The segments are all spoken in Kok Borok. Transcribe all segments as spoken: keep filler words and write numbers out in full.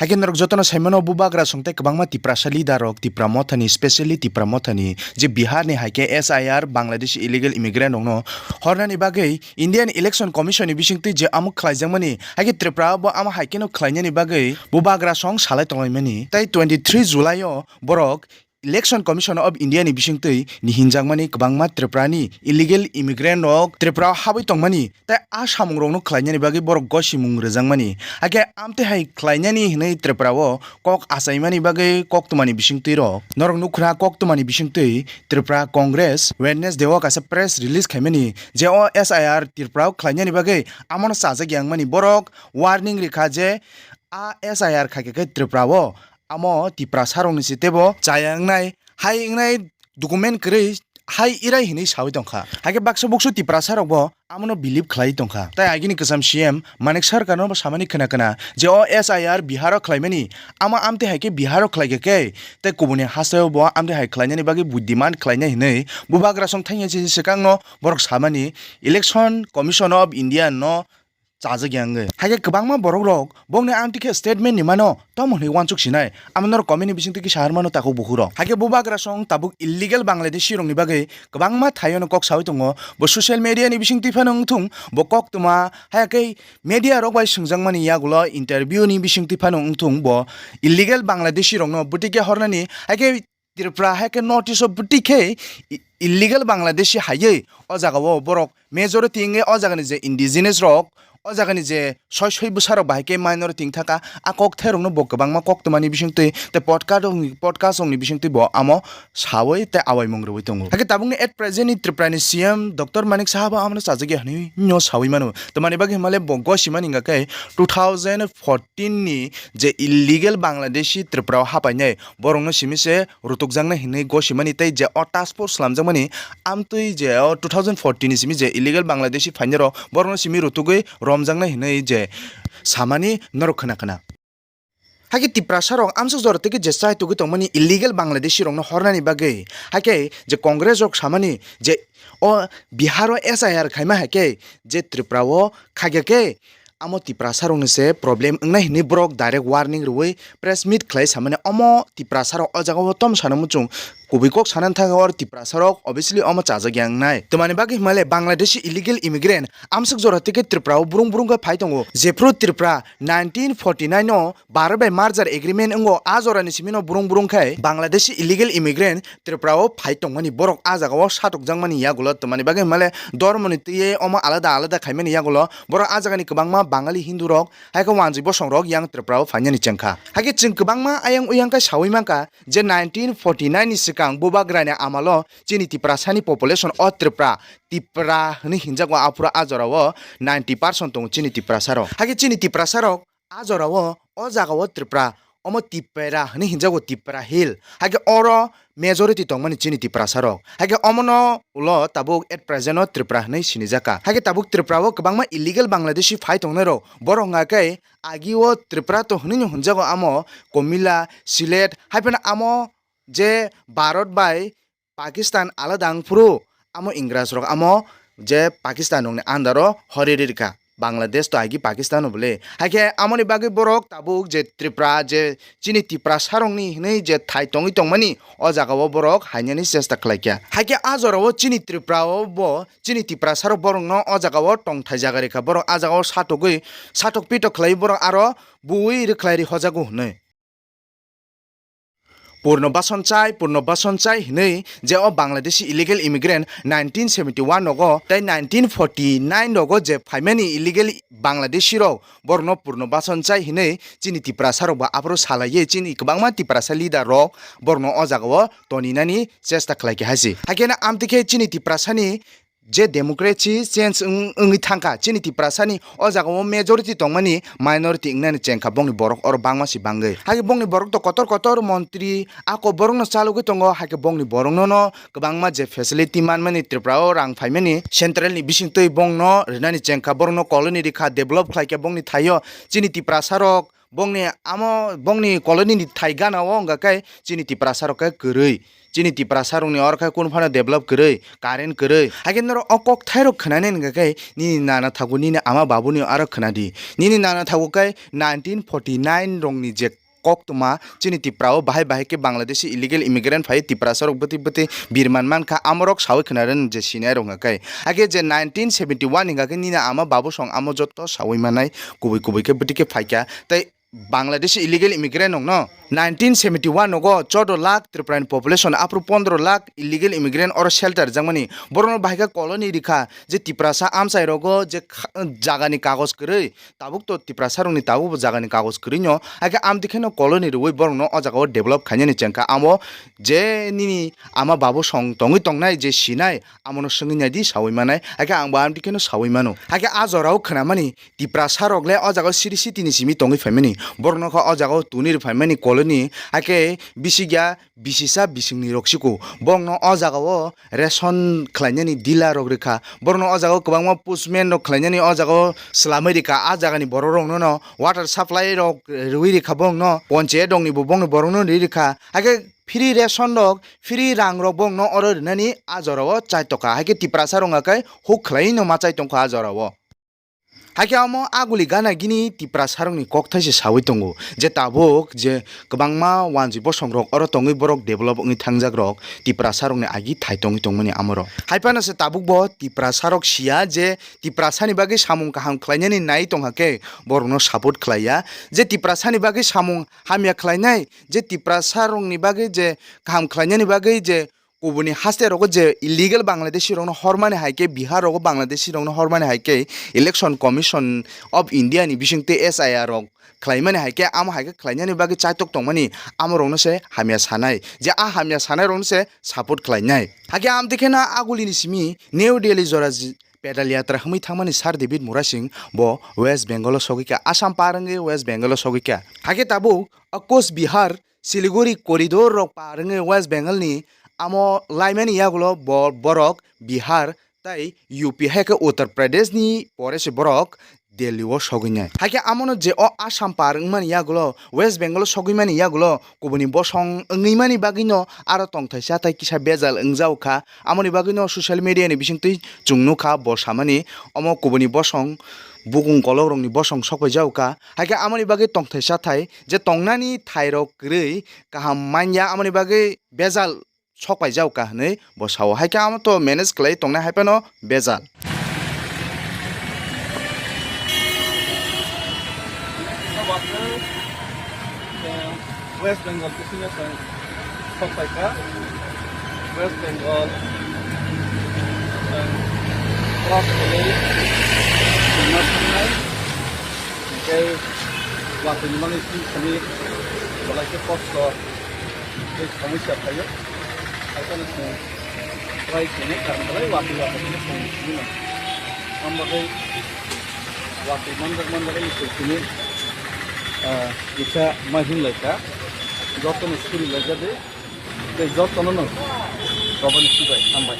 Haikhe norok jotono saimano, bubagra song tei kwbangma Tiprasa leader rok Tipra Mothani, specially Tipra Mothani, je Bihar ni hai khe S I R Bangladeshi illegal immigrant rokno hornani bagwi Indian Election Commission ni bisingtwi je amo khlaijakmani, haikhe Tripura bo amo hai kheno khlainani bagwi bubagra song salai tonglaimani. Tei twenty three July o borok Election Commission of India ni bisingtwi nihinjakmani kwbangma Tripura ni illegal immigrant rok Tripura o habwi tongmani tei a samung rokno khlainani bagwi borok gosimung rwjakmani. Hakhe amtwi hai khlainani hinwi Tripura o kok achaimani bagwi koktwmani bisingtwi rok norok nukhra, koktwmani bisingtwi Tripura Congress Wednesday o kaisa press release khaimani, je o S I R Tripura o khlainani bagwi amono chajak yangmani. Borok warning rikha je a S I R khaikhe khe Tripura o amo Tiprasa rokni se teibo chaya wngnai, hai wngnai, document kwrwi hai irai hinwi sawi tongkha. Haikhe baksa buksu Tiprasa rokbo amono believe khlai tongkha. Tai agini kwcham C M Manik Sarkar no bo samani khna khna je o S I R Bihar o khlaimani, amo amtwi hai khe Bihar o khlaikha khe tei kubuni hasteo bo amtwi hai khlainani bagwi bo demand khlainai hinwi bubagra song thangya chini swkang no borok samani, Election Commission of India no chajak ya wngwi. Haikhe kwbangma borok rok bongni amtwi khe statement ni mano tomo hinwi uansuk sinai. Amo norok comment ni bisingtwi kisa har mano takhuk bukhuk rok. Haikhe bubagra song tabuk illegal Bangladeshi rokni bagwi kwbangma thaio no kok sawi tongo. Bo social media ni bisingtwi phano wngthung, bo koktwma, haikhe media rok bai swngjakmani yagulo interview ni bisingtwi phano wngthung, bo illegal Bangladeshi rokno bwtwi khe hornani, haikhe Tripura hai khe North East o bwtwi khe i-, illegal Bangladeshi haiwi o jaga o borok majority wngwi o jagani je indigenous rok, o jagani je soi soi bwsa rok bahai khe minority wngthaka, a kok thairokno bo kwbangma koktwmani bisingtwi tei podcast rokni, podcast rokni bisingtwi bo amo sawi tei awaimung rwui tongo. Hakhe tabukni at present ni Tripura ni C M Doctor Manik Saha bo amono chajak ya hinwi no sawi mano. Tamani bagwi hwnmale bo gosimani hwnka khe two thousand fourteen ni je illegal Bangladeshi Tripura o hapainai, borokno simi se rutukjaknai hinwi gosimani tei je o task force slamjakmani, amtwi je o two thousand fourteen ni simi je illegal Bangladeshi phainairok borokno simi rutugwi romjaknai hinwi je samani norok khna khna. Hakhe Tiprasa rok amsuk jora tei khe je chai tugwi tongmani illegal Bangladeshi rokno hornani bagwi, hakhe je Congress rok samani je o Bihar o S I R khaima hai khe je Tripura o khaikha khe amo Tiprasa rokni se problem wngnai hinwi borok direct warning rwui press meet khlai samani, omo Tiprasa rok o jaga o tom sana muchung kubui kok sana thang or Tiprasa rok obviously omo chajak ya wngnai. Tamani bagwi hwnmale Bangladeshi illegal immigrant amsuk jora tei khe Tripura o brung brung khe phai tongo. Jephru Tripura nineteen forty nine o Bharat bai merger agreement wngo, a jora ni simi no brung brung khe Bangladeshi illegal immigrant Tripura o phai tongmani, borok a jaga o satokjakmani yagulo, tamani bagwi hwnmale dormo ni twiwi omo alada alada khaimani yagulo borok a jaga ni kwbangma Bangali Hindu rok hai khe wanjwi bosong rok yang Tripura o phainani chengkha. Hakhe chwng kwbangma ayang uyang khe sawi mankha je nineteen forty nine ni swkang bubagra ni amalo chini Tiprasa ni population o Tripura, Tipra hwnwi hinjago aphuru a jora o ninety percent tongo chini Tiprasa rok. Hakhe chini Tiprasa rok a jora o, o jaga o Tripura, omo Tipra hwnwi hinjago, Tipra Hill. Hakhe oro majority tongmani chini Tiprasa rok. Hakhe omono ulo tabuk at present o Tripura hwnwi sinijak kha. Hakhe tabuk Tripura o kwbangma illegal Bangladeshi phai tongnai rok. Borok hwnka khe agi o Tripura to hwnwi no hwnjago, amo Komila, Sylhet, hai phano amo je Bharat bai Pakistan alada wng phuru, amo Ingras rok amo je Pakistan rokni under o hori rikha. Bangladesh to agi Pakistan o bole. Hakhe amoni bagwi borok tabuk je Tripura, je chini Tiprasa rokni hinwi je thai tongwi tongmani, o jaga o borok hainani chesta khlaikha. Hakhe a jora o chini Tripura o bo chini Tiprasa rok borokno o jaga o tongthai jaga rikha. Borok a jaga o satogwi, satok pitok khlai borok aro bui rwkhlai ri hojago hwnwi. Purno Bason Chai, Purno Bason Chai hinwi je o Bangladeshi illegal immigrant nineteen seventy one rogo tei nineteen forty nine rogo je phaimani illegal Bangladeshi rok, borokno Purno Bason Chai hinwi chini Tiprasa rok bo aphuru salaiwi chini kwbangma Tiprasa leader rok borokno o jaga o toninani chesta khlaikha hai se. Hakhe no amtwi khe chini Tiprasani je democracy change wng-, wngwi thangkha, chini Tiprasani o jaga o majority tongmani minority wngnani chengkha bongni borok oro bangma si bangwi. Hakhe bongni borok to kotor kotor montri ako borokno chalogwi tongo, hakhe bongni borokno no kwbangma je facility manmani Tripura o rang phaimani central ni bisingtwi bongno rinani chengkha, borokno colony rikha, develop khlaikha bongni thaio. Chini Tiprasa rok Bongni amo, bongni colony ni thai gana o wngkha khe chini Tiprasa rok khe kwrwi. Chini Tiprasa rokni oro khe kunu phano develop kwrwi, current kwrwi. Hakhe norok o kok thairok khwnani wngkha khe nini nana thago, nini ama babuni aro khwnadi. Nini nana thago khe nineteen forty nine rokni je koktwma chini Tipra o bahai bahai khe Bangladeshi illegal immigrant phai Tiprasa rok bwtwi bwtwi birman mankha, amorok sawi khwnarwni je sinai rok hwnkha khe. Hakhe je nineteen seventy one hwnkha khe nini ama babu song amo jotto sawi manai, kubui kubui khe bwtwi khe phaikha. Tei Bangladeshi illegal immigrant rokno nineteen seventy one nogo chordo lakh Tripurani population, aphuru pondro lakh illegal immigrant oro shelter rijak mani. Borokno bahai khe colony rikha, je Tiprasa amchai rogo je kha-, jagani kagoj kwrwi, tabuk to Tiprasa rokni tabuk bo jagani kagoj kwrwino, hakhe amtwi kheno colony rwui borokno o jagao develop khainani chengkha. Amo je nini ama babu song tongwi tongnai je sinai, amono swngwi naidi sawi manai, hakhe angbo amtwi kheno sawi mano. Hakhe a jorao khwnamani Tiprasa rok le o jagao siri sitini simi tongwi phaimani, borokno kha o jagao tuni rw phaimani colony, hakhe bisikya bisisa bisingni rok siko. Borokno o jagao ration khlainani dealer rok rikha. Borokno o jagao kwbangma postman rok khlainani o jagao swlamwi rikha. A jagani borok rokno no water supply rok rwi rikha borokno. Ponchayat rokni bo bongni borokno rwi rikha. Hakhe free ration rok, free rang rok borokno oro rwnani a jorao chai tongkha. Hakhe Tiprasa rok hwnkha khe huk khlaiwi no ma chai tongkha a jorao. Hakhe omo aguli gana gini Tiprasa rokni kokthai se sawi tongo je tabuk je kwbangma wanjwi bosong rok oro tongwi borok develop wngwi thangjak rok Tiprasa rokni agi thai tongwi tongmani amoro. Hai phano se tabuk bo Tiprasa rok siya je Tiprasa ni bagwi samung kaham khlainani nai tongkha khe borokno support khlaiya, je Tiprasa ni bagwi samung hamya khlainai, je Tiprasa rokni bagwi je kaham khlainani bagwi je kubuni haste rogo je illegal Bangladeshi rokno hormani hai khe, Bihar rogo Bangladeshi rokno hormani hai khe, Election Commission of India ni bisingtwi S I R rok khlaimani hai khe, amo hai khe khlainani bagwi chaitok tongmani, amo rokno se hamya sanai, je a hamya sanai rokno se support khlainai. Hakhe amtwi kheno agulini simi New Delhi jora ji-, pedal yatra hwnwi thangmani Sir David Murasing bo West Bengal o sogwi kha, Assam par wngwi West Bengal o sogwi kha. Hakhe tabuk o Coach Bihar Siliguri corridor rok par wngwi West Bengal ni amo laimani yagulo bo-, borok Bihar tei U P hai khe Uttar Pradesh ni pore se borok Delhi o sogwi nai. Hakhe amono je o Assam par wngmani yagulo West Bengal o sogwi mani yagulo kubuni bosong wngwi mani bagwi no aro tongthai chathai kisa bejal wngjao kha. Amoni bagwi no social media ni bisingtwi chwng nukha bo samani omo kubuni bosong bukung kolok rokni bosong sokpai jao kha. Hakhe amoni bagwi tongthai chathai je tongnani thairok kwrwi kaham manya, amoni bagwi bejal sokpaijak kha hwnwi bo sao. Hai khe amo to manage khlai tongnai hai phano bejal. West Bengal bisingo chwng sokpai kha. West Bengal, chwng cross khlaiwi chwngno thangnai. Hwnkhe watwi ni bagwi chini belai khe kosto tei samosya phaio. Hai phano chwng try khainai, karon belai watwi watwi khe chwng simi no. Amo bagwi watwi manjak manjak bai chwng simi, ah, kisa ma hinlai kha. Jotono suri lai jadi tei jotono no robani sibai hambai.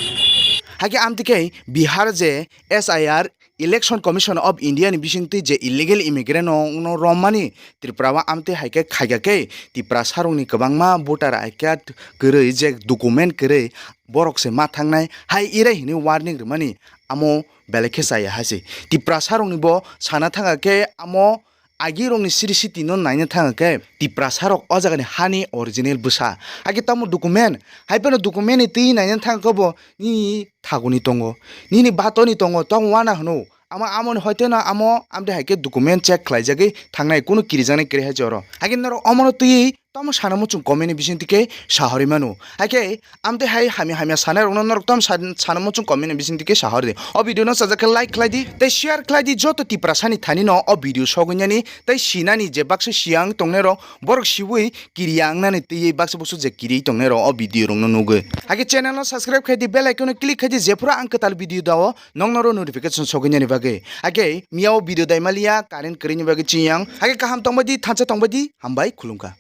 Hakhe amtwi khe Bihar je S I R Election Commission of India ni bisingtwi je illegal immigrant no, no romani Tripura o amtwi hai khe khaikha khe Tiprasa rokni kwbangma voter I card kwrwi je document kwrwi borok se ma thangnai hai irai hwnwi warning rwmani amo belai khe chaya hai se. Tiprasa rokni bo sana thangkha khe amo agi rokni siri siti no naina thangkha khe Tiprasa rok o jaga ni hani original bwsa. Hakhe tamo document, hai phano document ni twi naina thangkha khe bo nini thaguni tongo, nini batoni tongo, tamo wana hwno. Amo, amoni hoite no amo amde hai khe document check khlai jagwi thangnai, kunu kirijaknai kwrwi hai se oro. Hakhe norok omono twiwi tamo sana muchung comment ni bisingtwi khe sahorwi mano. Hakhe amde hai hamya hamya sanai rokno norok tamo sa-, sana muchung comment ni bisingtwi khe sahordi. O video no chajak khe like khlai di tei share khlai di, joto Tiprasa ni thani no o video sogwi nani tei sinani je baksa siyang tongnai rok borok sibui kiriya wngnani twiwi baksa buksu je kiriwi tongnai rok o video rokno nugwi. Hakhe channel no subscribe khai di, bell icon no click khai di, jephuru ang kwtal video dao nokno ro notification sogwi nani bagwi. Hakhe miya o video dai maliya current kwrwini bagwi chiyang. Hakhe kaham tongbai di, thansa tongbai di, hambai khulumkha.